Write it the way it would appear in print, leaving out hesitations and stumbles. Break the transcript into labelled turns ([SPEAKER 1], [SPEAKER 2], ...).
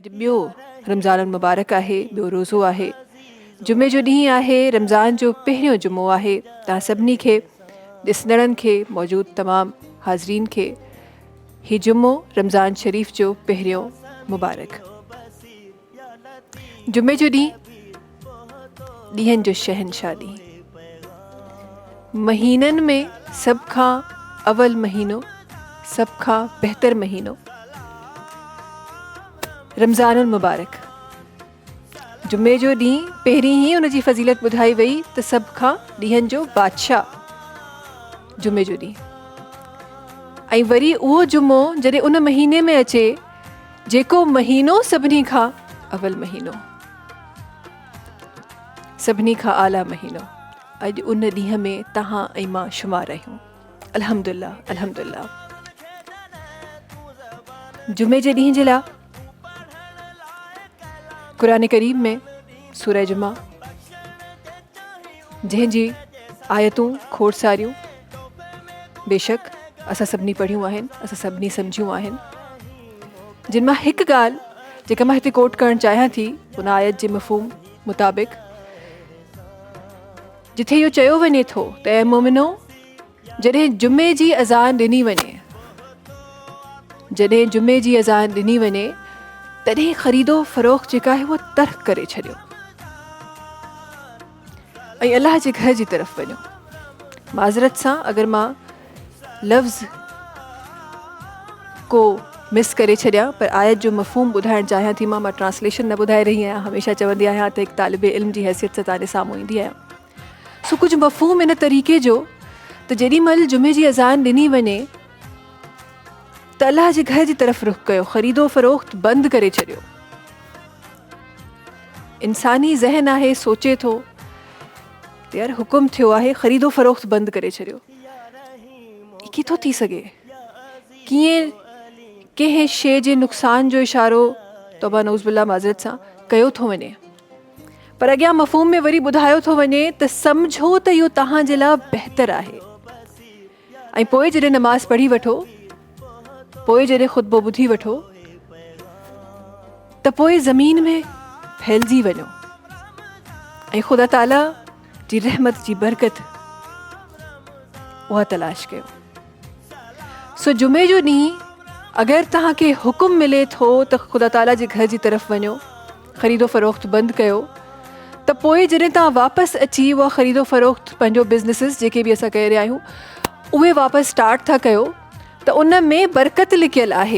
[SPEAKER 1] اڄ ٻيو رمضان المبارڪ آهي، ٻيو روزو آهي، جمعي جو ڏينهن آهي، رمضان جو پهريون جمعو آهي. توهان سڀني کي، ڏسندڙن کي، موجود تمام حاضرين کي هي جمعو رمضان شريف جو پهريون مبارڪ. جمعي جو ڏينهن ڏينهن جو شهنشاهه ڏينهن، مهينن ۾ سڀ کان اول مهينو، سڀ کان بهتر مهينو رمضان المبارڪ. جمعي جو ڏينهن پهرين ئي ان جي فضيلت ٻڌائي وئي ته سڀ کان ڏينهن جو بادشاهه جمعي جو ڏينهن، ۽ وري اهو جمعو جڏهن ان مهيني ۾ اچي جيڪو مهينو سڀني کان اول مهينو، سڀني کان اعليٰ مهينو، اڄ ان ڏينهن ۾ توهان ۽ مان شمار آهيون. الحمدلله الحمدلله. جمعي جي ڏينهن جي لاء قرآن ڪريم ۾ سورة جمعه جنهن جي آيتون کوڙ ساريون بيشڪ اسان سڀني پڙهيون آهن، اسان سڀني سمجهيون آهن، جن مان هڪ ڳالهه جيڪا مان هتي ڪوٽ ڪرڻ چاهيان ٿي ان آيت جي مفهوم مطابق، جتي اهو چيو وڃي ٿو ته اي مومنو، جڏهن جمعي جي اذان ڏني وڃي، جڏهن جمعي جي اذان ڏني وڃي تڏهن خريد و فروخت جيڪا آهي اها ترڪ ڪري ڇڏيو ۽ الله جي گهر جي طرف وڃو. معذرت سان اگر مان لفظ ڪو مس ڪري ڇڏيان، پر آيت جو مفهوم ٻڌائڻ چاهيان ٿي مان ٽرانسليشن نه ٻڌائي رهي آهيان. هميشه چوندي آهيان ته هڪ طالب علم جي حيثيت سان توهان جي سامهون ايندي آهيان. سو ڪجهه مفهوم ان طريقي جو ته جيڏي مهل جمعي جي اذان ڏني وڃي ته الله جي گهر جي طرف رخ ڪيو، خريد و فروخت بند ڪري ڇڏيو. انساني ذهن آهي، سوچي ٿو ته يار حڪم ٿيو آهي خريد و فروخت بند ڪري ڇڏيو، ڪيئن ٿو ٿي سگهي؟ ڪيئن ڪنهن شيء جي نقصان جو اشارو، توبه نعوذ بالله معذرت سان، ڪيو ٿو وڃي؟ پر اڳيان مفهوم ۾ وري ٻڌايو ٿو وڃي ته سمجهو ته اهو توهان جي لاء بهتر آهي، ۽ پوء جڏهن نماز پڙهي وٺو، پوء جڏهن خطبو ٻڌي وٺو ته پوء زمين ۾ ڦهلجي وڃو ۽ خدا تعاليٰ جي رحمت جي برڪت اها تلاش ڪيو. سو جمعي جو ڏينهن اگر توهان کي حڪم ملي ٿو ته خدا تعاليٰ جي گهر جي طرف وڃو، خريد و فروخت بند ڪيو، ته پوء جڏهن توهان واپس اچي اها خريد و فروخت پنهنجو بزنسز جيڪي به اسان ڪري رهيا آهيون اهي واپس اسٽارٽ ٿا ڪيو ته ان ۾ برڪت لڪيل آهي.